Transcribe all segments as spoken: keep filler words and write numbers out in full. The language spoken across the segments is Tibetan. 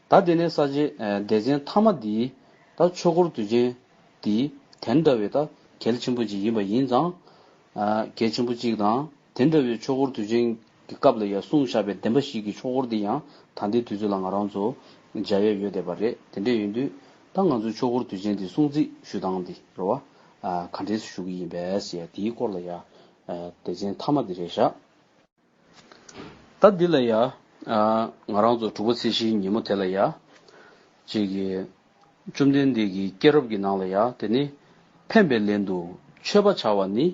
ད་དེ་ནས་ས་བཅད་སྡེ་ཚན་མཐའ་མ་འདི་ད་ཆོས་འཁོར་དུས་ཆེན་འདི་དེ་འདྲ་བའི་ད་གལ་ཆེན་པོ་ཅིག་ཡིན་པ་ཡིན་ཙང་། གལ་ཆེན་པོ་ཅིག་དང་དེ་འདྲ་བའི་ཆོས་འཁོར་དུས་ཆེན་གྱི་སྐབས་ལ་ཡང་གསུངས་བཞག་པའི་བདེན་པ་བཞི་གི་ཆོས་འཁོར་འདི་ཡང་ད་ལྟའི་དུས་ཚོད་ལ་ང་རང་ཚོ་མཇལ་ཡས་ཡོད་བསྡད་པ་རེད། དེ་འདྲ་ཡིན་དུས་ད་ང་ཚོའི་ཆོས་འཁོར་དུས་ཆེན་འདི་སྲུང་བརྩི་ཞུ་སྟངས་འདི་རེད་བ། ག་འདྲས་ཞུ་གི་ཡིན་པས་ཟེར་ཡ་དེའི་སྐོར་ལ་ཡང་སྡེ་ཚན་མཐའ་མ་འདི་རེད་བཞག་ད་འདི་ལ་ཡ། ཨ། ང་རང་ཚོ་དྲུག་པ་ཚེས་བཞིའི་ཉིན་མོ་དེ་ལ་ཡ། ཅིག་གིས། བཅོམ་ལྡན་འདས་ཀྱི་སྐྱེས་རབས་ཀྱི་ནང་ལ་ཡ་དེ་ནི། ཕན་པའི་ལན་དུ་མཆོད་པ་བྱ་བ་ནི།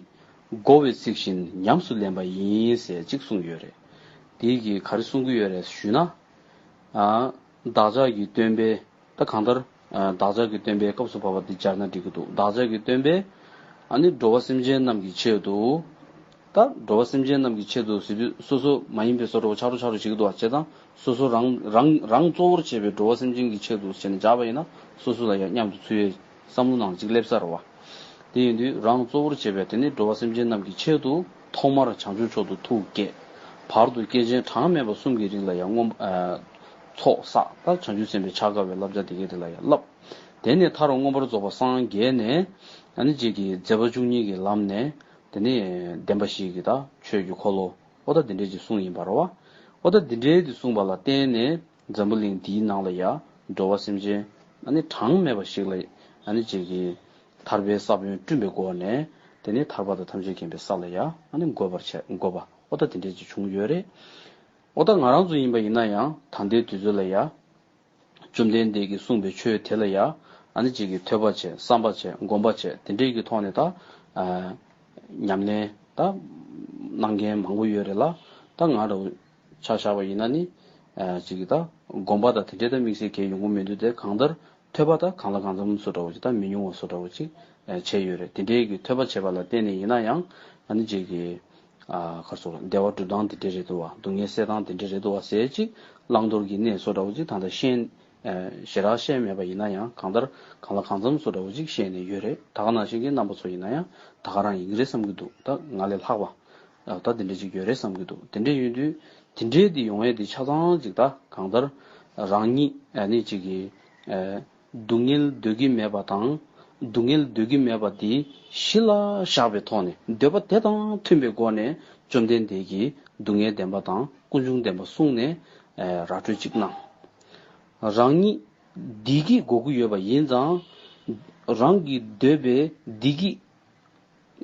བསྒོ་བའི་ཚིག་བཞིན་ཉམས་སུ་ལེན་པ་ཡིན་ཟེར་ཅིག་གསུངས་ཡོད་རེད། དེ་གིས་ག་རེ་གསུང་གི་ཡོད་རེད་ཞུས་ན། ཨ། བདག་ཅག་གི་སྟོན་པས། ད་གང་ལྟར། ཨ། བདག་ཅག་གི་སྟོན་པའི་སྐབས་སུ་བབ་པ་འདི་སྦྱར་ན་འགྲིག་གི་འདུག་བདག་ཅག་གི་སྟོན་པས། ཨ་ནི་འགྲོ་བ་སེམས་ཅན་རྣམས་ཀྱི་ཆེད་དུ། ད་འགྲོ་བ་སེམས་ཅན་རྣམས་ཀྱི་ཆེད་དུ་ཟེར་དུས་སོ་སོ་མ་ཡིན་པའི་བཟོ་འདྲ་བོ་ཆགས་འགྲོ་ཆགས་འགྲོ་བྱེད་ཀྱི་འདུག་བ། བྱས་ཙང་སོ་སོ་རང་རང་རང་གཙོ་བོར་བྱས་པའི་འགྲོ་བ་སེམས་ཅན་གྱི་ཆེད་དུ་བྱས་ནས་སྦྱར་བ་ཡིན་ན་སོ་སོ་ལ་ཡང་མཉམ་དུ་ཚུད་པའི་བསམ་བློ་ནང་གཅིག་སླེབས་ས་རེད་བ། དེ་ཡིན་དུས་རང་གཙོ་བོར་བྱས་པའི་དེ་ནི་འགྲོ་བ་སེམས་ཅན་རྣམས་ཀྱི་ཆེད་དུ་ཐོག་མར་བྱང་ཆུབ་མཆོག་ཏུ་ཐུགས་བསྐྱེད། བར་དུ་སྐྱེས་ཆེན་གྲངས་མེད་པ་གསུམ་གྱི་རིགས་ལ་ཡང་མངོན། ཨ། ཚོགས་བསགས། ད་བྱང་ཆུབ་སེམས་དཔའི་ཕྱག་དཀའ་བའི་བསླབ་བྱ་དེ་གའི་དེ་ལ་ཡང་བསླབ། དེ་ནས་མཐར་མངོན་པར་རྫོགས་པར་སངས་རྒྱས་ནས། ཨ་ནི་རྗེས་ཀྱི་མཛད་པ་བཅུ་གཉིས་ཀྱི་ལམ་ནས། དེ་ནས་བདེན་པ་བཞི་གི་ད་ཆོས་ཀྱི་འཁོར་ལོ། ཨོ་ད་འདི་འདྲས་ཀྱི་གསུངས་ཡིན་པ་རེད་བ། ཨོ་ད་འདི་འདྲས་ཀྱི་གསུངས་པ་ལ་བརྟེན་ནས་འཛམ་བུ་གླིང་འདིའི་ནང་ལ་ཡང་འགྲོ་བ་སེམས་ཅན། ཨ་ནི་གྲངས་མེད་པ་ཞིག་ལ། ཨ་ནི་རྗེས་ཀྱི་ཐར་པའི་ས་བོན་བསྐྲུན་པའི་སྒོ་ནས། དེ་ནས་ཐར་པ་དང་ཐམས་ཅད་མཁྱེན་པའི་ས་ལ་ཡང་། ཨ་ནི་འགོད་པར་བྱེད། འགོད་པ། ཨོ་ད་འདི་འདྲས་ཀྱི་བྱུང་ཡོད་རེད། ཨོ་ད་ང་རང་ཚོ་ཡིན་པ་ཡིན་ན་ཡང་ད་ལྟའི་དུས་ཚོད་ལ་ཡ། བཅོམ་ལྡན་འདས་ཀྱིས་གསུངས་པའི་ཆོས་དེ་ལ་ཡ། ཨ་ནི་གཅིག་གིས་ཐོས་པ་བྱས། བསམ་པ་བྱས། སྒོམ་པ་བྱས། དེ་འདྲའི་གི་ཐོག་ནས་ད། ཨ། ཉམས་ལེན་ད། གནང་མཁན་མང་པོ་ཡོད་རེད་ལ། ད་ང་རང་ཆ་བཞག་པ་ཡིན་ན་ནི། ཨ། གཅིག་གིས་ད་སྒོམ་པ་དང་དེ་འདྲའི་ད་དམིགས་བསལ་གང་ཡོང་གི་མི་འདུག་དེ་གང་ལྟར། ཐོས་པ་དང་གང་ལ་གང་འཚམ་བཟོ་འདྲ་བོ་ཅིག་དང་མི་ཉུང་བ་བཟོ་འདྲ་བོ་ཅིག་བྱས་ཡོད་རེད། དེ་འདྲའི་གི་ཐོས་པ་བྱས་པ་ལ་བརྟེན་ནས་ཡིན་ན་ཡང་ཨ་ནི་ཅིག་གི་ཨ་གར་སོང་བདེ་བ་སྒྲུབ་སྟངས་དེ་འདྲ་རེད་འདུག་བ། སྡུག་བསྔལ་སེལ་སྟངས་དེ་འདྲ་རེད་འདུག་བ་ཟེར་ཅིག་བླང་དོར་གྱི་གནས་བཟོ་འདྲ་བོ་ཅིག་ད་ལྟ་ཤེས་ཞེ་དྲག་ཤེས་མེད་པ་ཡིན་ན་ཡང་གང་ལྟར་གང་ལ་གང་འཚམ་བཟོ་འདྲ་བོ་ཅིག་ཤེས་ནས་ཡོད་རེད། ད་ག་ནང་བཞིན་གྱི་རྣམ་པ་ཚོ་ཡིན་ན་ཡང་ད་ག་རང་ཡིན་གྱི་རེད་བསམ་གྱི་འདུག་ད་ང་ལས་ལྷག་པ། ད་དེ་འདྲ་ཅིག་ཡོད་རེད་བསམ་གྱི་འདུག་དེ་འདྲ་ཡིན་དུས་དེ་འདྲའི་དེ་ཡོང་ཡས་དེ་ཆ་ཚང་ཅིག་ད་གང་ལྟར་རང་ཉིད་ཨ་ནི་ཅིག་གི་ཨ་སྡུག་བསྔལ་འདོད་ཀྱི་མེད་པ་དང་སྡུག་བསྔལ་འདོད་ཀྱི་མེད་པ་དེ་གཞི་ལ་བཞག་པའི་ཐོག་ནས་འདོད་པ་དེ་དང་མཐུན་པའི་སྒོ་ནས་བཅོམ་ལྡན་འདས་ཀྱིས་སྡུག་བསྔལ་བདེན་པ་དང་ཀུན་འབྱུང་བདེན་པ་གསུངས་ནས་ཨ་ར་སྤྲོད་ཅིག་གནང་། རང་ཉིད་བདེ་སྐྱིད་དགོས་ཀྱི་ཡོད་པ་ཡིན་ཙང་རང་གིས་འདོད་པའི་བདེ་སྐྱིད།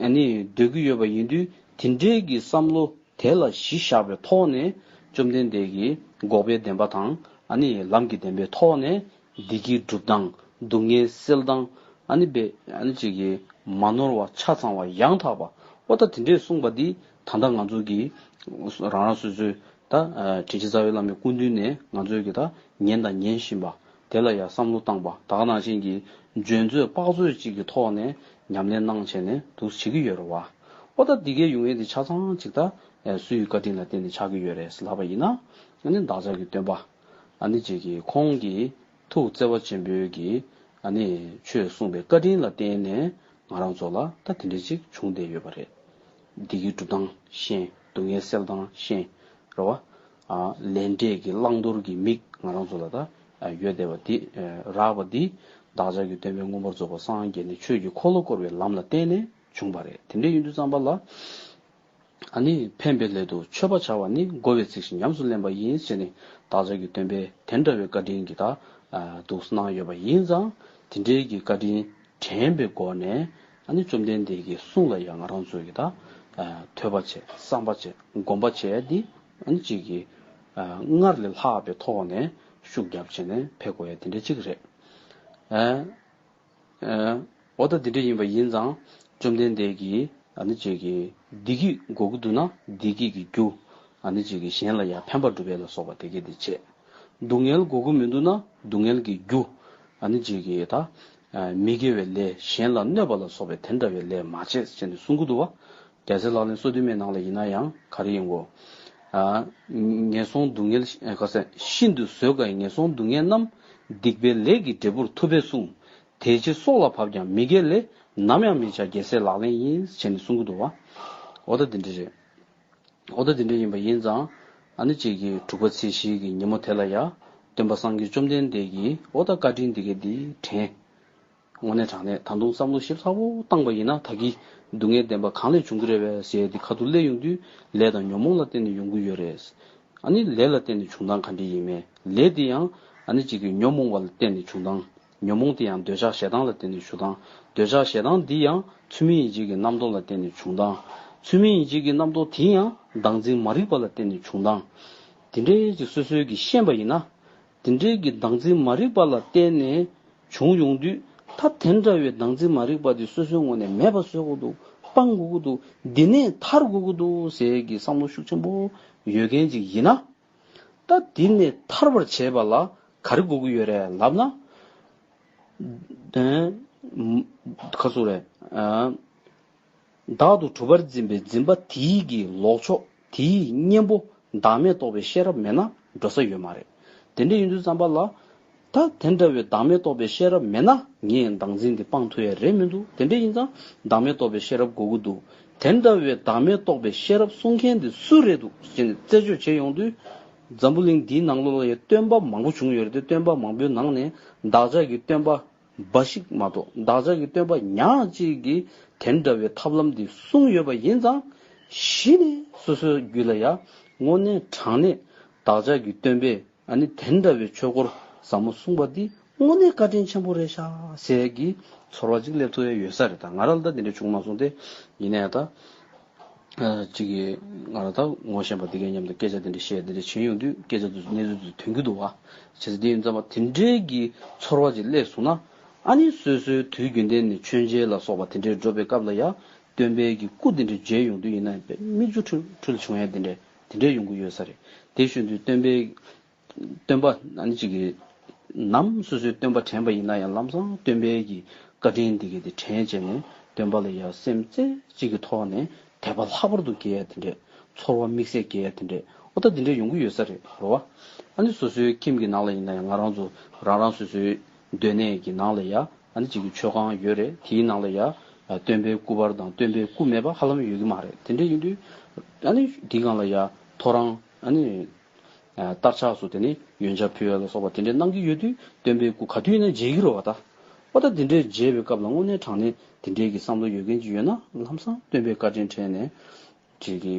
ཨ་ནི་འདོད་ཀྱི་ཡོད་པ་ཡིན་དུས་དེ་འདྲའི་གི་བསམ་བློ་དེ་ལ་གཞི་བཞག་པའི་ཐོག་ནས་བཅོམ་ལྡན་འདས་ཀྱིས་འགོག་པའི་བདེན་པ་དང་ཨ་ནི་ལམ་གྱི་བདེན་པའི་ཐོག་ནས་བདེ་སྐྱིད་སྒྲུབ་སྟངས་སྡུག་བསྔལ་སེལ་སྟངས་ཨ་ནི་པའི་ཨ་ནི་ཅིག་གི་མ་ནོར་བ་ཆ་ཚང་བ་ཡང་དག་པ་ཨོ་ད་དེ་འདྲས་གསུངས་པ་འདི་ད་ལྟ་ང་ཚོ་གི་རང་རང་སོ་སོའི་ད་དྲིན་ཅན་རྩ་བའི་བླ་མའི་སྐུ་མདུན་ནས་ང་ཚོས་ཀྱི་ད་ཉན་དང་ཉན་བཞིན་པ། དེ་ལ་ཡང་བསམ་བློ་བཏང་པ་ད་ག་ནང་བཞིན་གྱི་འཇོན་ཚོད་དཔག་ཚོད་ཅིག་གི་ཐོག་ནས་ཉམས་ལེན་གནང་བྱས་ནས་འདུག་བྱེད་ཀྱི་ཡོད་རེད་བ། ཨོ་ད་འདི་གའི་ཡོང་ཡས་འདི་ཆ་ཚང་ཅིག་ད་སུ་ཡི་བཀའ་དྲིན་ལ་བརྟེན་ནས་ཆགས་ཀྱི་ཡོད་རེད་ལབ་པ་ཡིན་ན་ཨ་ནི་བདག་ཅག་གི་སྟོན་པ་ཨ་ནི་ཅིག་གི་ཁོང་གི་ཐུགས་བརྩེ་བ་ཆེན་པོའི་གི་ཨ་ནི་ཆོས་གསུངས་པའི་བཀའ་དྲིན་ལ་བརྟེན་ནས་ང་རང་ཚོ་ལ་ད་དེ་འདྲ་ཅིག་བྱུང་བསྡད་ཡོད་པ་རེད། བདེ་སྐྱིད་སྒྲུབ་སྟངས་ཤེས། སྡུག་བསྔལ་སེལ་སྟངས་ཤེས། རེད་བ། ཨ་ལས་འབྲས་ཀྱི་བླང་དོར་གྱི་མིག་ང་རང་ཚོ་ལ་ད་ཡོད་བསྡད་པ་འདི་རག་པ་འདི་བདག་ཅག་གི་སྟོན་པས་མངོན་པར་རྫོགས་པར་སངས་རྒྱས་ནས་ཆོས་ཀྱི་འཁོར་ལོ་བསྐོར་བའི་ལམ་ལ་བརྟེན་ནས་བྱུང་བ་རེད། དེ་འདྲ་ཡིན་དུས་ཙམ་པ་ལ་ཨ་ནི་ཕན་པའི་སླད་དུ་མཆོད་པ་བྱ་བ་ནི་བསྒོ་བའི་ཚིག་བཞིན་ཉམས་སུ་ལེན་པ་ཡིན་ཟེར་ནས་བདག་ཅག་གི་སྟོན་པས་དེ་འདྲ་བའི་བཀའ་དྲིན་གྱིས་ད་འདུག་གནང་ཡོད་པ་ཡིན་ཙང་དེ་འདྲའི་གི་བཀའ་དྲིན་དྲན་པའི་སྒོ་ནས་ཨ་ནི་བཅོམ་ལྡན་འདས་ཀྱི་གསུང་ལ་ཡང་ང་རང་ཚོས་ཀྱི་ད་ཐོས་པ་བྱས་བསམ་པ་བྱས་སྒོམ་པ་བྱས་འདི་ཨ་ནི་གཅིག་གི་སྔར་ལས་ལྷག་པའི་ཐོག་ནས་ཤུགས་རྒྱབ་བྱས་ནས་ཕེབས་དགོས་ཡ་དེ་འདྲ་གཅིག་རེད། ཨོ་ད་དེ་འདྲ་ཡིན་པ་ཡིན་ཙང་བཅོམ་ལྡན་འདས་ཀྱིས་ཨ་ནི་གཅིག་གི་བདེ་སྐྱིད་དགོས་ཀྱི་འདུག་ན་བདེ་སྐྱིད་ཀྱི་རྒྱུ་ཨ་ནི་གཅིག་གི་གཞན་ལ་ཡང་ཕན་པ་སྒྲུབ་ཡ་ལ་སོགས་པ་དེ་གས་དེ་བྱས། སྡུག་བསྔལ་དགོས་ཀྱི་མི་འདུག་ན་སྡུག་བསྔལ་གྱི་རྒྱུ་ཨ་ནི་གཅིག་གི་ད་མི་དགེ་བའི་ལས་གཞན་ལ་གནོད་པ་ལ་སོགས་པའི་དེ་འདྲ་བའི་ལས་མ་བྱེད་ཟེར་ནས་གསུང་གི་འདུག་བ། རྒྱལ་སྲས་ལག་ལེན་སོ་བདུན་མའི་ནང་ལ་ཡིན་ན་ཡང་ག་རེ་ཡིན་གོ། ཨ། ངན་སོང་སྡུག་བསྔལ་ཨ་ག་ཟེར་ཤིན་ཏུ་བཟོད་དཀའི་ངན་སོང་སྡུག་བསྔལ་རྣམས། སྡིག་པའི་ལས་ཀྱི་འབྲས་བུར་ཐུབ་པས་གསུངས། དེ་ཕྱིར་སྲོག་ལ་བབ་ཀྱང་མི་དགེའི་ལས། ནམ་ཡང་མི་བྱ་རྒྱལ་སྲས་ལག་ལེན་ཡིན། ཟེར་ནས་གསུང་གི་འདུག་བ། འོ་ད་འདི་འདྲ་རེད། འོ་ད་འདི་འདྲ་ཡིན་པ་ཡིན་ཙང་། ཨ་ནི་གཅིག་གིས་དྲུག་པ་ཚེས་བཞིའི་གི་ཉིན་མོ་དེ་ལ་ཡ། སྟོན་པ་སངས་རྒྱས་བཅོམ་ལྡན་འདས་ཀྱིས་འོ་ད་བཀའ་དྲིན་འདི་ག་འདི་དྲན། དངོས་གནས་དྲང་གནས་ད་དུང་བསམ་བློ་ཞིབ་ཚགས་པོ་བཏང་པ་ཡིན་ན་ད་གི་སྡུག་བསྔལ་བདེན་པ་གང་ལས་བྱུང་གི་རེད་པས་ཟེར་ཏེ་ཁ་ཐུག་སླེབས་ཡོང་དུས་ལས་དང་ཉོན་མོངས་ལ་བརྟེན་ནས་ཡོང་གི་ཡོད་རེད། ཨ་ནི་ལས་ལ་བརྟེན་ནས་བྱུང་སྟངས་ག་འདྲ་ཡིན་མིན། ལས་དེ་ཡང་ཨ་ནི་གཅིག་གི་ཉོན་མོངས་པ་ལ་བརྟེན་ནས་བྱུང་སྟངས། ཉོན་མོངས་དེ་ཡང་འདོད་ཆགས་ཞེ་སྡང་ལ་བརྟེན་ནས་བྱུང་སྟངས། འདོད་ཆགས་ཞེ་སྡང་འདི་ཡང་ཚུལ་མིན་ཡིད་བྱེད་ཀྱི་རྣམ་རྟོག་ལ་བརྟེན་ནས་བྱུང་སྟངས། ཚུལ་མིན་ཡིད་བྱེད་ཀྱི་རྣམ་རྟོག་དེ་ཡང་བདག་འཛིན་མ་རིག་པ་ལ་བརྟེན་ནས་བྱུང་སྟངས། དེ་འདྲའི་ཅིག་སོ་སོའི་གི་ཤེས་པ་ཡིན་ན། དེ་འདྲའི་གི་བདག་འཛིན་མ་རིག་པ་ལ་བརྟེན་ནས་བྱུང་ཡོང་དུས་ད་དེ་འདྲ་བའི་བདག་འཛིན་མ་རིག་པ་དེ་སོ་སོའི་ངོས་ནས་མེད་པ་བཟོ་དགོས་འདུག་སྤང་དགོས་ཀྱི་འདུག་འདི་ནས་ཐར་དགོས་ཀྱི་འདུག་ཟེར་གི་བསམ་བློ་ཤུགས་ཆེན་པོ་ཡོད་མཁན་ཅིག་ཡིན་ན། ད་འདི་ནས་ཐར་བར་བྱེད་པ་ལ་ག་རེ་དགོས་ཀྱི་ཡོད་རེད་ལབ་ན། ཨེ། ཁ་སོ་རེད། ཨ། བདག་ཏུ་གྲུབ་པར་འཛིན་པའི་འཛིན་པ་དེའི་གི་ལོག་ཕྱོགས་དེའི་གཉེན་པོ་བདག་མེད་རྟོགས་པའི་ཤེས་རབ་མེད་ན་འགྲོ་ས་ཡོད་མ་རེད། དེ་འདྲ་ཡིན་དུས་ཙམ་པ་ལ། ད་དེ་འདྲ་བའི་བདག་མེད་རྟོགས་པའི་ཤེས་རབ་མེད་ན་ངས་བདག་འཛིན་དེ་སྤང་ཐུབ་ཡ་རེད་མི་འདུག་དེ་འདྲ་ཡིན་ཙང་བདག་མེད་རྟོགས་པའི་ཤེས་རབ་དགོས་ཀྱི་འདུག་དེ་འདྲ་བའི་བདག་མེད་རྟོགས་པའི་ཤེས་རབ་གསུང་མཁན་དེ་སུ་རེད་འདུག་ཟེར་ནས་རྩད་གཅོད་བྱེད་ཡོང་དུས། འཛམ་བུ་གླིང་འདིའི་ནང་ལོགས་ལ་ཡང་སྟོན་པ་མང་པོ་བྱུང་ཡོད་རེད་དེ་སྟོན་པ་མང་པོའི་ནང་ནས་བདག་ཅག་གི་སྟོན་པ་འབའ་ཞིག་མ་གཏོགས་བདག་ཅག་གི་སྟོན་པ་ཉག་གཅིག་གིས་དེ་འདྲ་བའི་ཐབས་ལམ་འདི་གསུངས་ཡོད་པ་ཡིན་ཙང་གཞི་ནས་སོ་སོའི་རྒྱུད་ལ་ཡང་དངོས་གནས་དྲང་གནས་བདག་ཅག་གི་སྟོན་པས་ཨ་ནི་དེ་འདྲ་བའི་ཆོས་སྐོར་ཟབ་མོ་གསུངས་པ་འདི་དངོས་གནས་བཀའ་དྲིན་ཆེན་པོ་རེད་ཤག་ཟེར་གྱི་ཚོར་བ་ཅིག་སླེབས་ཐུབ་ཡ་ཡོད་ས་རེད། ད་ང་རང་ལ་ད་དེ་འདྲ་བྱུང་མ་སོང་སྟེ་ཡིན་ནའི་ད། ཨ་གཅིག་གིས་ང་རང་ད་ངོ་ཤེས་པ་དེ་གའི་མཉམ་དུ་སྐད་ཆ་དེ་འདྲ་བཤད་དེ་འདྲ་བྱེད་ཡོང་དུས་སྐད་ཆ་དེ་ཚོ་གནས་ཚུལ་དེ་ཚོ་ཐོན་གྱི་འདུག་བ། བྱས་ཙང་དེ་ཡིན་ཙང་མ་དེ་འདྲའི་གི་ཚོར་བ་ཅིག་སླེབས་སོང་ན་ཨ་ནི་སོ་སོའི་དུས་རྒྱུན་ལྡན་ནས་མཆོད་མཇལ་ལ་སོགས་པ་དེ་འདྲའི་འགྲོ་བའི་སྐབས་ལ་ཡང་སྟོན་པའི་གི་སྐུ་དེ་འདྲ་མཇལ་ཡོང་དུས་ཡིན་ན་ཡང་དཔེ་མིག་ཆུ་འཁྲུལ་འཁྲུལ་བྱུང་ཡ་དེ་འདྲ་དེ་འདྲ་ཡོང་གི་ཡོད་ས་རེད། དེ་བཞིན་དུ་སྟོན་པའི་སྟོན་པ་ཨ་ནི་གཅིག་གིས་ནམ་སོ་སོའི་སྟོན་པ་དྲན་པ་ཡིན་ན་ཡང་ལམ་སང་སྟོན་པའི་གི་བཀའ་དྲིན་འདི་གས་དེ་དྲན་བྱས་ནས་སྟོན་པ་ལ་ཡང་སེམས་རྩེ་གཅིག་གི་ཐོག་ནས་དད་པ་ལྷག་པར་དུ་སྐྱེ་ཡ་དེ་འདྲས་ཚོར་བ་དམིགས་བསལ་སྐྱེ་ཡ་དེ་འདྲས་འོ་ད་དེ་འདྲས་ཡོང་གི་ཡོད་ས་རེད་རོ་བ། ཨ་ནི་སོ་སོའི་ཁྱིམ་གྱི་ནང་ལ་ཡིན་ན་ཡང་ང་རང་ཚོ་རང་རང་སོ་སོའི་སྡོད་གནས་ཀྱི་ནང་ལ་ཡང་ཨ་ནི་གཅིག་གི་མཆོད་ཁང་ཡོད་རེད། དེའི་ནང་ལ་ཡང་སྟོན་པའི་སྐུ་པར་དང་སྟོན་པའི་སྐུ་མེད་པ་ཧ་ལམ་ཡོད་ཀྱི་མ་རེད། དེ་འདྲས་ཡིན་དུས་ཨ་ནི་དེའི་སྒང་ལ་ཡང་ཐོ་རངས་ཨ་ནི། ཨ་སྟར་ཆགས་སུ་དེ་ནི་ཡོན་ཆབ་ཕུལ་བ་ལ་སོགས་པ་དེ་འདྲའི་གནང་གི་ཡོད་དུས་སྟོན་པའི་སྐུ་ག་དུས་ཡིན་ན་མཇལ་གྱི་རེད་བ་ད། ཨོ་ད་དེ་འདྲའི་མཇལ་བའི་སྐབས་ལ་དངོས་གནས་དྲང་གནས་དེ་འདྲའི་གི་བསམ་བློ་ཡོད་མཁན་ཅིག་ཡོད་ན་ལམ་སང་སྟོན་པའི་བཀའ་དྲིན་དྲན་ནས་ཅིག་གི་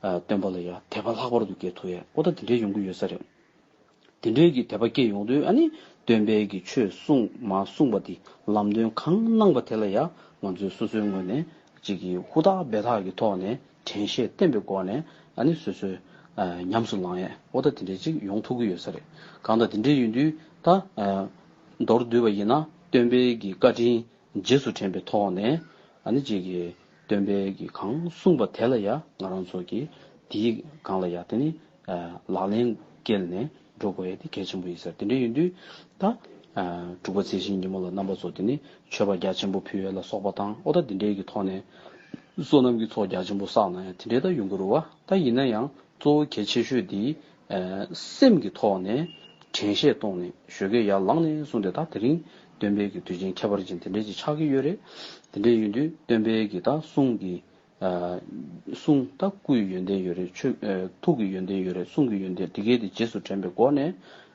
ཨ་སྟོན་པ་ལ་ཡ་དད་པ་ལྷག་པར་དུ་སྐྱེ་ཐུབ་ཡ་ཨོ་ད་དེ་འདྲའི་ཡོང་གི་ཡོད་ས་རེད། དེ་འདྲའི་གི་དད་པ་སྐྱེ་ཡོང་དུས་ཨ་ནི་སྟོན་པའི་གི་ཆོས་གསུངས་མ་གསུངས་པ་དེ་ལམ་སྟོན་གང་གནང་པ་དེ་ལ་ཡ་ང་ཚོའི་སོ་སོའི་ངོས་ནས་ཅིག་གི་ཧུར་ཐག་འབད་ཐག་གི་ཐོག་ནས། དྲན་ཤེས་བསྟེན་པའི་སྒོ་ནས་ཨ་ནི་སོ་སོའི་ཨ་ཉམས་སུ་བླང་ཡས་འོ་ད་དེ་འདྲའི་ཅིག་ཡོང་ཐུབ་ཀྱི་ཡོད་ས་རེད། གང་ལྟར་དེ་འདྲའི་ཡིན་དུས་ད་ཨ་མདོར་བསྡུས་པ་ཡིན་ན་སྟོན་པའི་གི་བཀའ་དྲིན་རྗེས་སུ་དྲན་པའི་ཐོག་ནས་ཨ་ནི་ཅིག་གི་སྟོན་པའི་གི་གང་གསུངས་པ་དེ་ལ་ཡ་ང་རང་ཚོ་གི་དེའི་སྒང་ལ་ཡ་དེ་ནི་ཨ་ལག་ལེན་བཀལ་ནས་འགྲོ་དགོས་ཡས་དེ་གལ་ཆེན་པོ་ཡིན་ས་རེད། དེ་འདྲ་ཡིན་དུས་ད་ཨ་དྲུག་པ་ཚེས་བཞིའི་ཉིན་མོ་ལ་རྣམ་པ་ཚོ་དེ་ནི་མཆོད་པ་རྒྱ་ཆེན་པོ་ཕུལ་ཡས་ལ་སོགས་པ་དང་ཨོ་ད་དེ་འདྲའི་གི་ཐོག་ནས། བསོད་ནམས་ཀྱི་ཚོགས་རྒྱ་ཆེན་པོ་བསགས་ན་ཡང་དེ་འདྲའི་ད་ཡོང་གི་རེད་བ། ད་ཡིན་ན་ཡང་གཙོ་བོ་གལ་ཆེ་ཤོས་དེ་ཨ་སེམས་ཀྱི་ཐོག་ནས་དྲན་ཤེས་གཏོང་ནས་ཞོགས་ཀས་ཡར་ལངས་ནས་བཟུང་སྟེ་ད་དེ་རིང་སྟོན་པའི་གི་དུས་ཆེན་ཁྱད་པར་ཅན་དེ་འདྲའི་ཅིག་ཆགས་ཀྱི་ཡོད་རེད། དེ་འདྲའི་ཡིན་དུས་སྟོན་པའི་གི་ད་གསུང་གི་ཨ་གསུང་ད་སྐུའི་ཡོན་ཏན་ཡོད་རེད། ཆོས་ཨ་ཐུགས་ཀྱི་ཡོན་ཏན་ཡོད་རེད། གསུང་གི་ཡོན་ཏན་དེ་གའི་དེ་རྗེས་སུ་དྲན་པའི་སྒོ་ནས་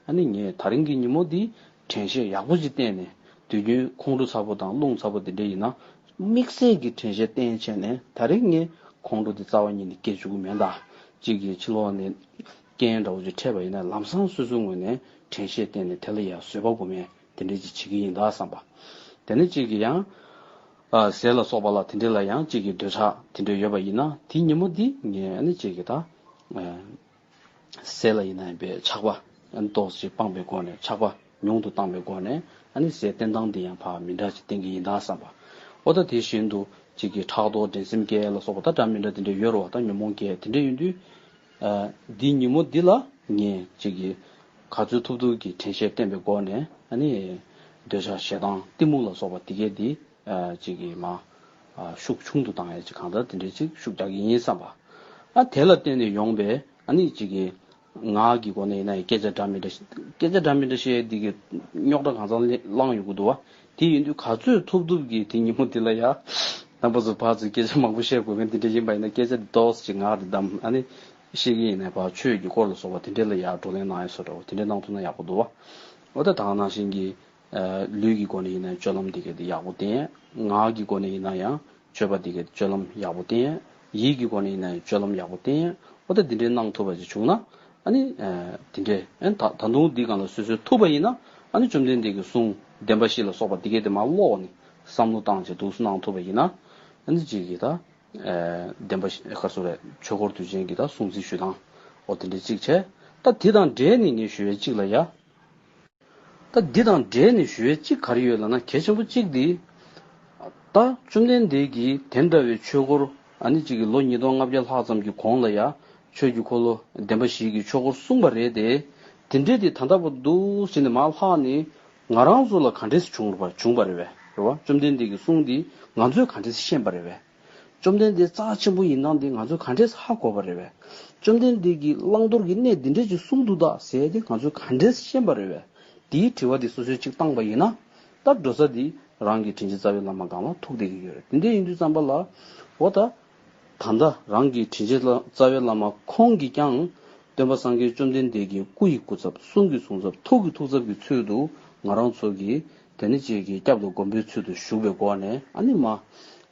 ཨ་ནི་ངས་ད་རིང་གི་ཉིན་མོ་འདི་དྲན་ཤེས་ཡག་པོ་ཅིག་བསྟེན་ནས་དུས་རྒྱུན་ཁོང་ཁྲོ་ཚ་པོ་དང་རླུང་ཚ་པོ་དེ་འདྲ་ཡིན་ན། དམིགས་བསལ་གྱི་དྲན་ཤེས་བསྟེན་བྱས་ནས་ད་རེས་ངས་ཁོང་ཁྲོ་འདི་རྩ་བ་ཉིད་ནས་སྐྱེ་བཅུག་གི་མེད་ད། གཅིག་གིས་ཕྱི་ལོགས་ནས་རྐྱེན་འདྲ་བོ་ཅིག་འཕྲད་པ་ཡིན་ན་ལམ་སང་སོ་སོའི་ངོས་ནས་དྲན་ཤེས་བསྟེན་ནས་དེ་ལ་ཡང་བཟོད་པ་སྒོམ་ཡས་དེ་འདྲ་ཅིག་བྱེད་ཀྱི་ཡིན་ད་བསམ་པ། དེ་ནས་གཅིག་གིས་ཡང་ཨ་ཟས་ལ་སོགས་པ་ལ་དེ་འདྲ་ལ་ཡང་གཅིག་གིས་འདོད་ཆགས་དེ་འདྲ་ཡོད་པ་ཡིན་ན་དེ་ཉིན་མོ་འདི་ངས་ཨ་ནི་གཅིག་གིས་ད་ཨ། ཟས་ལ་ཡིན་ན་ཡང་པའི་ཆགས་པ་ཏོག་ཙམ་སྤངས་པའི་སྒོ་ནས་ཆགས་པ་ཉུང་དུ་བཏང་པའི་སྒོ་ནས་ཨ་ནི་ཟས་བསྟེན་སྟངས་འདི་ཡང་ཕར་མི་འདྲ་ཅིག་བསྟེན་གྱི་ཡིན་ད་བསམ་པ། ཨོ་ད་དེ་བཞིན་དུ་གཅིག་གིས་ཕྲག་དོག་འགྲན་སེམས་སྐྱེ་ལ་སོགས་པ་ད་འདྲ་མི་འདྲ་དེ་འདྲ་ཡོད་རེད་བ། ད་ཉོན་མོངས་སྐྱེ་དེ་འདྲ་ཡིན་དུས་ཨ་འདི་ཉིན་མོ་འདི་ལ་ངས་གཅིག་གིས་ག་ཚོད་ཐུབ་ཐུབ་ཀྱིས་དྲན་ཤེས་བསྟེན་པའི་སྒོ་ནས་ཨ་ནི་འདོད་ཆགས་ཞེ་སྡང་གཏི་མུག་ལ་སོགས་པ་དེ་གས་འདི། ཨ་ཅིག་གིས་མ་ཨ་ཤུགས་ཆུང་དུ་བཏང་ཡ་ཅིག་གང་ལྟར་དེ་འདྲའི་ཅིག་ཤུགས་རྒྱག་གི་ཡིན་བསམ་པ། ཨ་དེ་ལ་བརྟེན་ནས་ཡོང་པའི་ཨ་ནི་ཅིག་གིས་ངག་གི་སྒོ་ནས་ཡིན་ན་ཡང་སྐད་ཆ་འདྲ་མི་འདྲ་སྐད་ཆ་འདྲ་མི་འདྲ་བཤད་འདི་གི་རྙོག་དྲ་གང་ཚང་བསླངས་ཡོང་གི་འདུག་བ། དེ་ཡིན་དུས་ག་ཚོད་ཐུབ་ཐུབ་ཀྱིས་དེ་ཉིན་མོ་དེ་ལ་ཡ་རྣམ་པ་ཚོ་ཕར་ཚུར་སྐད་ཆ་མང་པོ་བཤད་དགོས་མཁན་དེ་འདྲ་ཡིན་པ་ཡིན་ན་སྐད་ཆ་འདི་ཏོག་ཙམ་ཅིག་ངག་དེ་བསྡམས་ཨ་ནི། ཤེས་ཀྱི་ཡིན་ན་ཕར་ཆོས་ཀྱི་སྐོར་ལ་སོགས་པ་དེ་འདྲ་ལ་ཡར་བགྲོ་གླེང་གནང་ཡ་བཟོ་འདྲ་བོ་དེ་འདྲ་གནང་ཐུབ་ན་ཡག་པོ་འདུག་བ། འོ་ད་ད་ག་ནང་བཞིན་གྱི་ལུས་ཀྱི་སྒོ་ནས་ཡིན་ན་སྤྱོད་ལམ་འདི་གས་དེ་ཡག་པོ་བསྟེན། ངག་གི་སྒོ་ནས་ཡིན་ན་ཡང་སྤྱོད་པ་འདི་གས་སྤྱོད་ལམ་ཡག་པོ་བསྟེན། ཡིད་ཀྱི་སྒོ་ནས་ཡིན་ན་ཡང་སྤྱོད་ལམ་ཡག་པོ་བསྟེན། འོ་ད་འདི་འདྲའི་གནང་ཐུབ་པ་ཅིག་བྱུང་ན་ཨ་ནི་དེ་འདྲའི་ཨ་ནི་ད་ད་དུང་འདི་སྒང་ལ་སོ་སོས་ཐུབ་པ་ཡིན་ན་ཨ་ནི་བཅོམ་ལྡན་འདས་ཀྱི་གསུང་བདེན་པ་བཞི་ལ་སོགས་པ་འདི་གས་དེ་མར་ཀློག་ནས་བསམ་བློ་བཏང་བྱས་འདུག་སེ་གནང་ཐུབ་པ་ཡིན་ན་ཨ་ནི་ཅིག་གིས་ད། བདེན་པ་ག་སོ་རེད། ཆོས་འཁོར་དུས་ཆེན་གྱི་ད་སྲུང་བརྩི་ཞུ་སྟངས་འོ་དེ་འདྲ་གཅིག་བྱས། ད་འདི་དང་འབྲེལ་ནས་ངས་ཞུ་ཡས་གཅིག་ལ་ཡ། ད་འདི་དང་འབྲེལ་ནས་ཞུ་ཡས་གཅིག་ག་རེ་ཡོད་ལབ་ན་གལ་ཆེན་པོ་གཅིག་འདི། ད་བཅོམ་ལྡན་འདས་ཀྱིས་དེ་འདྲ་བའི་ཆོས་འཁོར་ཨ་ནི་གཅིག་གི་ལོ་ཉིས་སྟོང་ལྔ་བརྒྱ་ལྷག་ཙམ་གྱི་གོང་ལ་ཡ་ཆོས་ཀྱི་འཁོར་ལོ་བདེན་པ་བཞི་གི་ཆོས་འཁོར་གསུངས་པ་རེད་དེ། དེ་འདྲས་དེ་ད་ལྟ་བར་འདུག་ཟེར་ནས་མར་ལྷག་ནས་ང་རང་ཚོ་ལ་ག་འདྲས་བྱུང་བ་བྱུང་བ་རེད་བས་རེད་བ། བཅོམ་ལྡན་འདས་ཀྱི་གསུང་འདི་ང་ཚོས་ག་འདྲས་ཤེས་པ་རེད་བས། བཅོམ་ལྡན་འདས་རྩ་ཆེན་པོ་ཡིན་སྟངས་འདི་ང་ཚོས་ག་འདྲས་ཧ་གོ་བ་རེད་བས། བཅོམ་ལྡན་འདས་ཀྱིས་བླང་དོར་གྱི་གནས་འདི་འདྲས་ཅིག་གསུངས་འདུག་ད་ཟེར་ཏེ་ང་ཚོས་ག་འདྲས་ཤེས་པ་རེད་བས། དེའི་དྲི་བ་འདི་སོ་སོས་ཅིག་བཏང་པ་ཡིན་ན། ད་འགྲོ་ས་འདི་རང་གི་དྲིན་ཅན་རྩ་བའི་བླ་མ་སྒང་ལ་ཐུག་བསྡད་ཀྱི་ཡོད་རེད། དེ་འདྲས་ཡིན་དུས་ཙམ་པ་ལ། འོ་ད། ད་ལྟ་རང་གི་དྲིན་ཅན་རྩ་བའི་བླ་མ་ཁོང་གིས་ཀྱང་སྟོན་པ་སངས་རྒྱས་བཅོམ་ལྡན་འདས་ཀྱི་སྐུ་ཡི་སྐུ་ཚབ། གསུང་གི་གསུང་ཚབ། ཐུགས་ཀྱི་ཐུགས་ཚབ་ཀྱི་ཚུལ་དུ་ང་རང་ཚོ་གིས་དེ་ནི་ཅིག་གི་སྐྱབས་དང་མགོན་པོའི་ཚུལ་དུ་བཞུགས་པའི་སྒོ་ནས་ཨ་ནི་མ་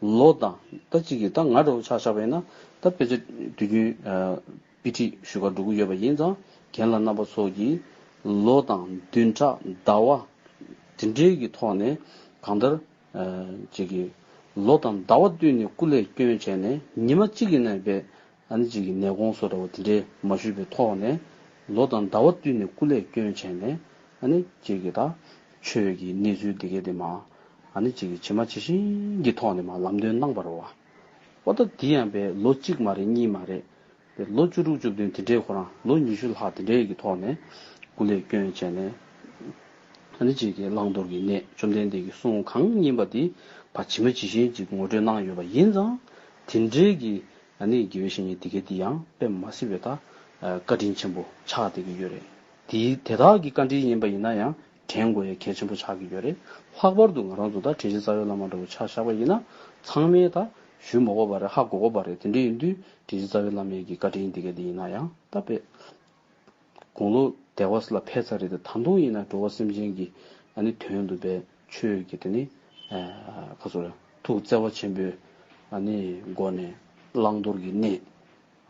ལོ་དང་ད་ཅིག་གི་ད་ང་འདྲ་བོ་ཆ་བཞག་པ་ཡིན་ན་ད་དཔེ་ཆ་དུས་རྒྱུན་དཔེ་ཁྲིད་ཞུ་གར་འགྲོ་གི་ཡོད་པ་ཡིན་ཙང་རྒན་ལགས་རྣམ་པ་ཚོ་གིས་ལོ་དང་བདུན་ཕྲག་ཟླ་བ་དེ་འདྲའི་གི་ཐོག་ནས་གང་ལྟར། ཅིག་གིས་ལོ་དང་ཟླ་བ་བསྟུན་ནས་སྐུ་ལས་བསྐྱོན་བྱས་ནས་ཉི་མ་གཅིག་གི་ནང་བས་ཨ་ནི་ཅིག་གིས་ནད་དགོངས་སོགས་འདྲ་བོ་དེ་འདྲའི་མ་ཞུས་པའི་ཐོག་ནས་ལོ་དང་ཟླ་བ་བསྟུན་ནས་སྐུ་ལས་བསྐྱོན་བྱས་ནས་ཨ་ནི་ཅིག་གིས་ད་ཆོས་ཀྱི་གནས་ཚུལ་དེ་གས་དེ་མ་ཨ་ནི་ཅིག་གིས་ཇི་མ་ཇི་བཞིན་གྱི་ཐོག་ནས་མ་ལམ་སྟོན་གནང་བ་རེད་བ། འོ་ད་དེ་ཡང་པས་ལོ་གཅིག་མ་རེད། གཉིས་མ་རེད། པའི་ལོ་བཅུ་དྲུག་བཅུ་བདུན་དེ་འདྲའི་ཁོ་རང་ལོ་ཉི་ཤུ་ལྷག་དེ་འདྲའི་གི་ཐོག་ནས་སྐུ་ལས་བསྐྱོན་བྱས་ནས་ཨ་ནི་ཅིག་གི་བླང་དོར་གྱི་གནས་བཅོམ་ལྡན་འདས་ཀྱི་གསུང་གང་ཡིན་པ་དེ་ཕར་ཇི་མ་ཇི་བཞིན་ཅིག་ངོ་སྤྲོད་གནང་ཡོད་པ་ཡིན་ཙང་དེ་འདྲའི་གི་ཨ་ནི་དགེ་བའི་བཤེས་གཉེན་དེ་གའི་དེ་ཡང་དཔེ་མ་སྲིད་པའི་ད་བཀའ་དྲིན་ཆེན་པོ་ཆགས་བསྡད་ཀྱི་ཡོད་རེད། དེ་དེ་དག་གི་བཀའ་དྲིན་ཡིན་པ་ཡིན་ན་ཡང་། དྲན་དགོས་ཡ་གལ་ཆེན་པོ་ཆགས་ཀྱི་ཡོད་རེད། ལྷག་པར་དུ་ང་རང་ཚོ་ད་དྲིན་ཅན་རྩ་བའི་བླ་མ་འདྲ་བོ་ཆ་བཞག་པ་ཡིན་ན་ཚང་མས་ད་ཞུ་མ་དགོས་པ་རེད། ཧ་གོ་དགོས་པ་རེད། དེ་འདྲ་ཡིན་དུས་དྲིན་ཅན་རྩ་བའི་བླ་མའི་གི་བཀའ་དྲིན་དེ་ག་དེ་ཡིན་ན་ཡང་ད་དཔེ་དགུང་ལོ་དལ་བ་ལ་ཕེབས་ཚར་རེད་དེ་ད་དུང་ཡིན་ན་འགྲོ་བ་སེམས་ཅན་གྱི་ཨ་ནི་དོན་དུ་བས་ཆོས་ཀྱི་དེ་ནི་ཁ་སོ་རེད་ཐུགས་བརྩེ་བ་ཆེན་པོས་ཨ་ནི་སྒོ་ནས་བླང་དོར་གྱི་གནས།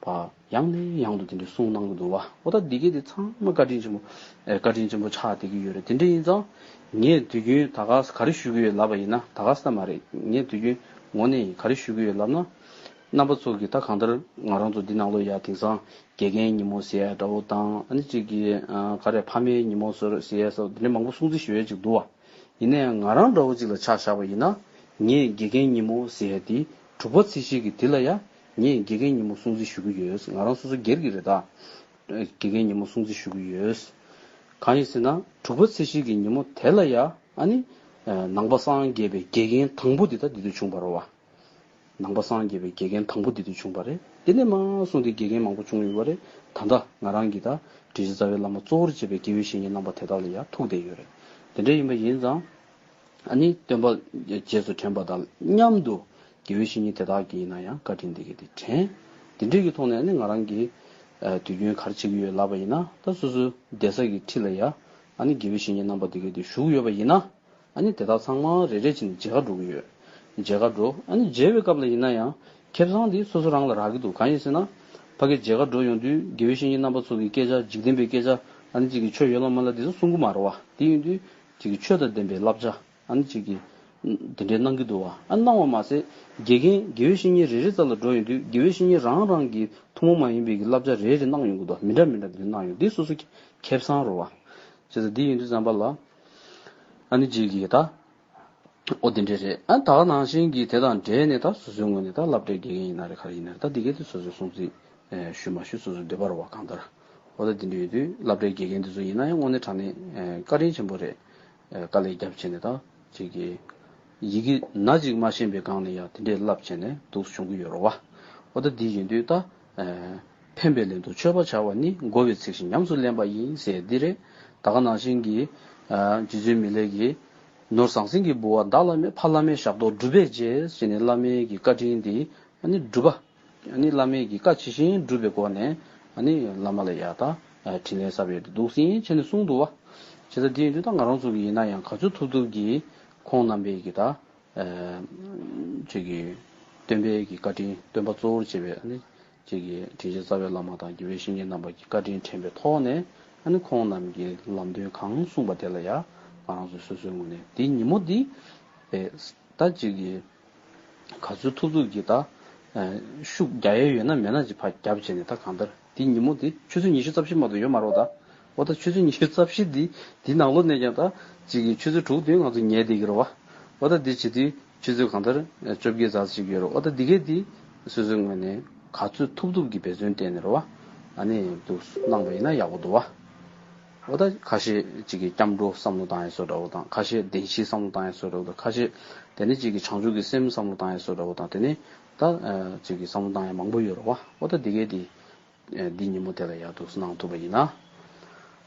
པ་ཡང་ནས་ཡང་དུ་དེ་འདྲའི་གསུང་གནང་གི་འདུག་བ། འོ་ད་འདི་གས་དེ་ཚང་མ་བཀའ་དྲིན་ཆེན་པོ་ཨེ་བཀའ་དྲིན་ཆེན་པོ་ཆགས་བསྡད་ཀྱི་ཡོད་རེད། དེ་འདྲ་ཡིན་ཙང་ངས་དུས་རྒྱུན་ད་ག་ས་ག་རེ་ཞུ་གི་ཡོད་ལབ་པ་ཡིན་ན་ད་ག་ས་ད་མ་རེད། ངས་དུས་རྒྱུན་ངོ་ནས་ག་རེ་ཞུ་གི་ཡོད་ལབ་ན་རྣམ་པ་ཚོ་གིས་ད་གང་ལྟར་ང་རང་ཚོ་འདི་ནང་ལོགས་ཡ་དེང་སང་དགེ་རྒན་ཉིན་མོ་ཟེར་ཡ་འདྲ་བོ་དང་ཨ་ནི་གཅིག་གིས་ག་རེ་ཕ་མའི་ཉིན་མོ་ཟེར་ཟེར་ཡ་སོགས་འདི་འདྲ་མང་པོ་སྲུང་བརྩི་ཞུ་ཡ་ཅིག་འདུག་བ། ཡིན་ན་ཡང་ང་རང་འདྲ་བོ་ཅིག་ལ་ཆ་བཞག་པ་ཡིན་ན། ངས་དགེ་རྒན་ཉིན་མོ་ཟེར་ཡ་དེ་དྲུག་པ་ཚེས་བཞི་གི་དེ་ལ་ཡ། ངས་དགེ་རྒན་ཉིན་མོ་སྲུང་བརྩི་ཞུ་གི་ཡོད། ང་རང་སོ་སོ་སྒེར་གྱི་རེད་ད། དགེ་རྒན་ཉིན་མོ་སྲུང་བརྩི་ཞུ་གི་ཡོད། གང་ཡིན་ཟེར་ན་དྲུག་པ་ཚེས་བཞི་གི་ཉིན་མོ་དེ་ལ་ཡ། ཨ་ནི། ནང་པ་སངས་རྒྱས་པའི་དགེ་རྒན་དང་པོ་དེ་ད་འདི་དུས་བྱུང་བ་རེད་བ། ནང་པ་སངས་རྒྱས་པའི་དགེ་རྒན་དང་པོ་འདི་དུས་བྱུང་བ་རེད། དེ་ནས་མ་སོང་སྟེ་དགེ་རྒན་མང་པོ་བྱུང་ཡོད་པ་རེད། ད་ལྟ་ང་རང་གིས་ད་དྲིན་ཅན་རྩ་བའི་བླ་མ་གཙོ་བོར་བྱས་པའི་དགེ་བའི་བཤེས་གཉེན་རྣམ་པ་དེ་དག་ལ་ཡང་ཐུག་བསྡད་ཡོད་རེད། དེ་འདྲ་ཡིན་པ་ཡིན་ཙང་། ཨ་ནི་སྟོན་པ་རྗེས་སུ་དྲན་པ་དང་མཉམ་དུ་དགེ་བའི་བཤེས་གཉེན་དེ་དག་གིས་ཡིན་ན་ཡང་བཀའ་དྲིན་འདི་གས་དེ་དྲན། དེ་འདྲའི་གི་ཐོག་ནས་ཨ་ནི་ང་རང་གིས་དུས་རྒྱུན་ག་རེ་བྱེད་ཀྱི་ཡོད་ལབ་པ་ཡིན་ན་ད་སོ་སོའི་བསྡད་ས་གི་འཁྲིས་ལ་ཡ། ཨ་ནི་དགེ་བའི་བཤེས་གཉེན་རྣམ་པ་དེ་གས་དེ་བཞུགས་ཡོད་པ་ཡིན་ན། ཨ་ནི་དེ་དག་ཚང་མ་རེ་རེ་བྱས་ནས་མཇལ་ཁ་འགྲོ་གི་ཡོད། མཇལ་ཁ་འགྲོ། ཨ་ནི་མཇལ་བའི་སྐབས་ལ་ཡིན་ན་ཡང་ཁེ་བཟང་དེ་སོ་སོ་རང་ལ་རག་གི་འདུག་གང་ཡིན་ཟེར་ན། ཕ་གི་མཇལ་ཁ་འགྲོ་ཡོང་དུས་དགེ་བའི་བཤེས་གཉེན་རྣམ་པ་ཚོ་གི་སྐད་ཆ་འཇིག་རྟེན་པའི་སྐད་ཆ་ཨ་ནི་གཅིག་གི་ཆོས་ཡོད་ལ་མ་ལ་དེ་ཚོ་གསུང་གི་མ་རེད་བ། དེ་ཡིན་དུས་གཅིག་གི་ཆོས་དང་ལྡན་པའི་བསླབ་བྱ་ཨ་ནི་གཅིག་གི་དེ་འདྲའི་གནང་གི་འདུག་བ། ཨ་གནང་བ་མ་ཟད་དགེ་རྒན་དགེ་བའི་བཤེས་གཉེན་རེ་རེ་རྩ་ལ་འགྲོ་ཡོང་དུས་དགེ་བའི་བཤེས་གཉེན་རང་རང་གི་ཐུན་མོང་མ་ཡིན་པའི་གི་བསླབ་བྱ་རེ་རེ་གནང་ཡོང་གི་འདུག་མི་འདྲ་མི་འདྲ་དེ་འདྲ་གནང་ཡོང་དུས་སོ་སོ་ཁེ་བཟང་རེད་བ། བྱས་ཙང་དེ་ཡིན་དུས་ཙམ་པ་ལ་ཨ་ནི་གཅིག་གི་ད། ཨོ་དེ་འདྲས་རེད། ཨ་ད་ག་ནང་བཞིན་གྱི་དེ་དང་འབྲེལ་ནས་ད་སོ་སོའི་ངོས་ནས་ད་སློབ་གྲྭའི་དགེ་རྒན་ཡིན་ན་རེད་ག་རེ་ཡིན་ན་རེད་ད་འདི་གས་དེ་སོ་སོའི་སྲུང་བརྩི་ཞུ་མ་ཞུ་སོ་སོའི་འདོད་པ་རེད་བ་གང་ལྟར། ཨོ་ད་དེ་འདྲ་ཡོད་དུས་སློབ་གྲྭའི་དགེ་རྒན་དེ་ཚོ་ཡིན་ན་ཡང་དངོས་གནས་དྲང་གནས་བཀའ་དྲིན་ཆེན་པོ་རེད། དཀའ་ལས་རྒྱབ་བྱས་ནས་ད་ཅིག་གི་ཡི་གེ་ན་ཅིག་མ་ཤེས་པའི་སྒང་ནས་ཡང་དེ་འདྲས་བསླབ་བྱས་ནས་འདུག་སེ་བྱུང་གི་ཡོད་རེད་བ། ཨོ་ད་འདི་ཡིན་དུས་ད། ཕན་པའི་ལན་དུ་མཆོད་པ་བྱ་བ་ནི། དགོས་པའི་ཚིག་བཞིན་ཉམས་སུ་ལེན་པ་ཡིན་ཟེར་འདི་རེད། ད་ག་ནང་བཞིན་གྱི་རྗེ་བཙུན་མི་ལས་ཀྱིས། ནོར་ཟང་ཟིང་གི་ལྦུ་བ་བདག་ལ་མེད། ཕ་བླ་མའི་ཞབས་ཏོག་སྒྲུབ་པས་བྱེད། ཟེར་ནས་བླ་མའི་གི་བཀའ་དྲིན་འདི་ཨ་ནི་སྒྲུབ་པ། ཨ་ནི་བླ་མའི་གི་བཀའ་ཇི་བཞིན་སྒྲུབ་པའི་སྒོ་ནས་ ཨ་ནི་བླ་མ་ལ་ཡ་ད་ཨ་འཕྲིན་ལས་གསར་པ་ཡོད་དེ་འདུག་ཟིན་བྱས་ནས་གསུངས་འདུག་བ། བྱས་ཙང་དེ་ཡིན་དུས་ད་ང་རང་ཚོ་གི་ཡིན་ན་ཡང་ག་ཚོད་ཐུབ་ཐུབ་ཀྱིས་ཁོང་རྣམ་པས་ཀྱི་ད་ཨ་ཅིག་གི་སྟོན་པའི་གི་བཀའ་དྲིན། སྟོན་པ་གཙོ་བོར་བྱས་པའི་ཨ་ནི་ཅིག་གི་དྲིན་ཅན་རྩ་བའི་བླ་མ་དང་དགེ་བའི་བཤེས་གཉེན་རྣམ་པ་གི་བཀའ་དྲིན་དྲན་པའི་ཐོག་ནས་ཨ་ནི་ཁོང་རྣམས་ཀྱི་ལམ་སྟོན་གང་གསུངས་པ་དེ་ལ་ཡ་ང་རང་ཚོ་སོ་སོའི་ངོས་ནས་དེ་ཉིན་མོ་འདི་ཨེ་ད་ཅིག་གི་ག་ཚོད་ཐུབ་ཐུབ་ཀྱིས་ད་ཨ་ཤུགས་རྒྱག་ཡས་ཡོད་ན་མེད་ན་ཅིག་ཕར་རྒྱབ་བྱས་ནས། ད་གང་ལྟར་འདི་ཉིན་མོ་འདི་ཆུ་ཚོད་ཉི་ཤུ་རྩ་བཞི་མ་གཏོགས་ཡོད་མ་རེད་ད། འོ་ད་ཆུ་ཚོད་ཉི་ཤུ་རྩ་བཞི་འདི་འདི་ནང་ལོགས་ནས་ཀྱང་ད་ཅིག་གི་ཆུ་ཚོད་དྲུག་བདུན་ང་ཚོ་ཉལ་བསྡད་ཀྱི་རེད་བ། འོ་ད་འདི་བྱེད་དུས་ཆུ་ཚོད་གང་ལྟར་བཅོ་བརྒྱད་ཙམ་ཞིག་ཡོད་རེད། འོ་ད་འདི་གས་འདི་སོ་སོའི་ངོས་ནས་ག་ཚོད་ཐུབ་ཐུབ་ཀྱིས་འབད་བརྩོན་བསྟེན་ནས་རེད་བ། ཨ་ནི་འདུག་གནང་བ་ཡིན་ན་ཡག་པོ་འདུག་བ། འོ་ད་ཁ་ཤས་ཅིག་གིས་སྐྱབས་འགྲོ་བསམ་བློ་བཏང་ཡས་བཟོ་འདྲ་བོ་དང་། ཁ་ཤས་བདེན་བཞི་བསམ་བློ་བཏང་ཡས་བཟོ་འདྲ་བོ་དང་། ཁ་ཤས་དེ་ནས་ཅིག་གིས་བྱང་ཆུབ་ཀྱི་སེམས་བསམ་བློ་བཏང་ཡས་བཟོ་འདྲ་བོ་དང་། དེ་ནས་ད་ཨ་ཅིག་གིས་བསམ་བློ་བཏང་ཡས་མང་པོ་ཡོད་རེད་བ། འོ་ད་འདི་གས་འདི་ཨ་འདི་ཉིན་མོ་དེ་ལ་ཡར་འདུག་གནང་ཐུབ་པ་ཡིན་ན།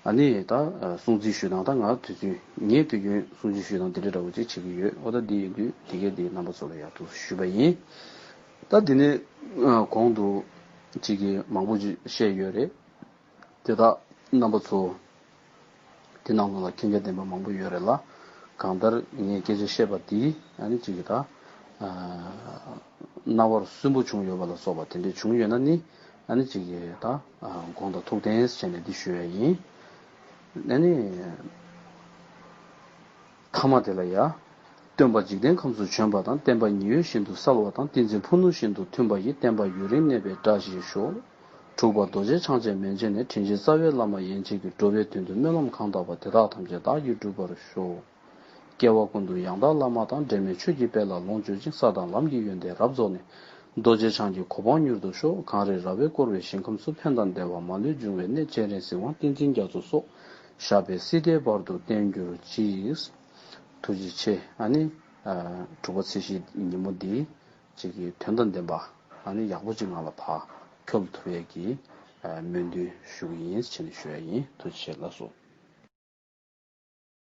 ཨ་ནི་ད་ཨ་སྲུང་བརྩི་ཞུ་སྟངས། ད་ང་དུས་ཚོད་ངས་དུས་རྒྱུན་སྲུང་བརྩི་ཞུ་སྟངས་འདི་འདྲ་འདྲ་བོ་ཅིག་བྱེད་ཀྱི་ཡོད། འོ་ད་འདི་ཡིན་དུས་འདི་གས་འདི་རྣམ་པ་ཚོ་ལ་ཡར་འདུག་ཞུས་པ་ཡིན། ད་འདི་ནས་ཨ་གོང་དུ་ཅིག་གིས་མང་པོ་ཅིག་བཤད་ཡོད་རེད། དེ་དག་རྣམ་པ་ཚོ་དེ་ནང་ལོགས་ལ་མཁྱེན་རྒྱ་ལྡན་པ་མང་པོ་ཡོད་རེད་ལ། གང་ལྟར་ངས་སྐད་ཆ་བཤད་པ་འདི་ཨ་ནི་ཅིག་གིས་ད་ཨ་རྣ་བར་སུན་པོ་བྱུང་ཡོད་པ་ལ་སོགས་པ་དེ་འདྲས་བྱུང་ཡོད་ན་ནི། ཨ་ནི་ཅིག་གིས་ད་ཨ་དགོངས་དག་ཐུགས་བདེན་བྱས་ནས་འདི་ཞུ་ཡ་ཡིན། ཨ་ནི་ཐ་མ་དེ་ལ་ཡ། སྟོན་པ་འཇིག་རྟེན་ཁམས་སུ་བྱོན་པ་དང་། བསྟན་པ་ཉི་འོད་བཞིན་དུ་གསལ་བ་དང་། ཏིང་འཛིན་ཕུ་ནུ་བཞིན་དུ་མཐུན་པ་ཡི། བསྟན་པ་ཡུན་རིང་གནས་པའི་བཀྲ་ཤིས་ཤོག། དྲུག་པ་རྡོ་རྗེ་འཆང་ཆེན་མན་ཆད་ནས། དྲིན་ཅན་རྩ་བའི་བླ་མ་ཡན་ཆད་ཀྱིས། འགྲོ་བའི་དོན་དུ་སྨོན་ལམ་གང་བཏབ་པ། དེ་དག་ཐམས་ཅད་བདག་གིས་འགྲུབ་པར་ཤོག། སྐྱེ་བ་ཀུན་ཏུ་ཡང་དག་བླ་མ་དང་། འབྲལ་མེད་ཆོས་ཀྱི་དཔལ་ལ་ལོངས་སྤྱོད་ཅིང་། ས་དང་ལམ་གྱི་ཡོན་ཏན་རབ་རྫོགས་ནས། རྡོ་རྗེ་འཆང་གི་གོ་འཕང་མྱུར་དུ་ཤོག། གངས་རི་ར་བས་བསྐོར་བའི་ཞིང་ཁམས་སུ། ཕན་དང་བདེ་བ་མ་ལུས་འབྱུང་བའི་གནས། སྤྱན་རས་གཟིགས་དབང་བསྟན་འཛིན་རྒྱ་མཚོ་སོགས། ཞབས་པད་སྲིད་མཐའི་བར་དུ་བརྟན་གྱུར་ཅིག། ཐུགས་རྗེ་ཆེ། ཨ་ནི་ཨ་དྲུག་པ་ཚེས་བཞི་ཉིན་མོ་འདི་ཅིག་གི་དོན་དང་ལྡན་པ། ཨ་ནི་ཡག་པོ་ཅིག་ངང་ལ་ཕར་འཁྱོལ་ཐུབ་ཡས་ཀྱི་ཨ་སྨོན་འདུན་ཞུ་གི་ཡིན་ཟེར་ནས་ཞུ་ཡ་ཡིན། ཐུགས་རྗེ་ཆེ། ལགས་སོ།